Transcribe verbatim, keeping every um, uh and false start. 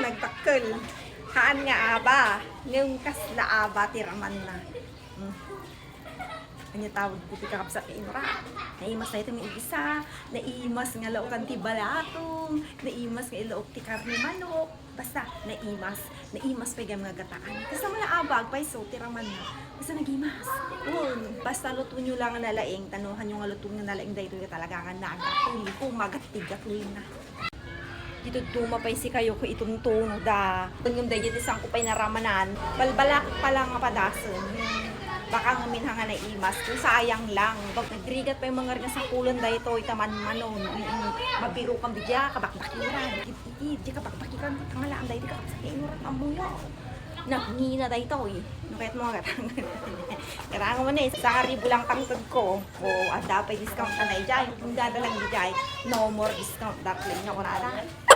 Nagdakkel. Haan nga aba. Ngem kasla aba ti ramanna. Hmm. Ania tawag ko ti kakabsat nga inura? Naimas daytoy nga igisa, naimas nga laokan ti balatong, naimas nga ilaok ti karne manok. Basta, naimas. Naimas pay gayam nga gataan. Kasla man la aba, agpayso, ti ramanna. Basta nagimas. Oo, basta lutonyo lang nga nalaing, tanohanyo nga luto nga nalaing daytoy nga talaga nga naga. Uli ko, magattigat na. Dito duma pay sikayo ko ituntuno da. Ngem daydi ti sangko pay naramanan, balbalak pa lang nga padasen. Baka ngamin nga naimas, kung sayang lang. Pag nagrigat pay mangar nga sakulan daytoy, taman manon. Mm, mabirukan bidia, kabakbakiran. Iti, di kabakbakiran, tangalaan daydi kabakbakiran, ammoyo. Nagngina daytoy. No, kaya't mga gatang. Kailangan mo na eh. Sa ribu lang tangtod ko. O, adda pay discount na dayjay. Kung dadalang dijay, no more discount, darling. Ako na lang.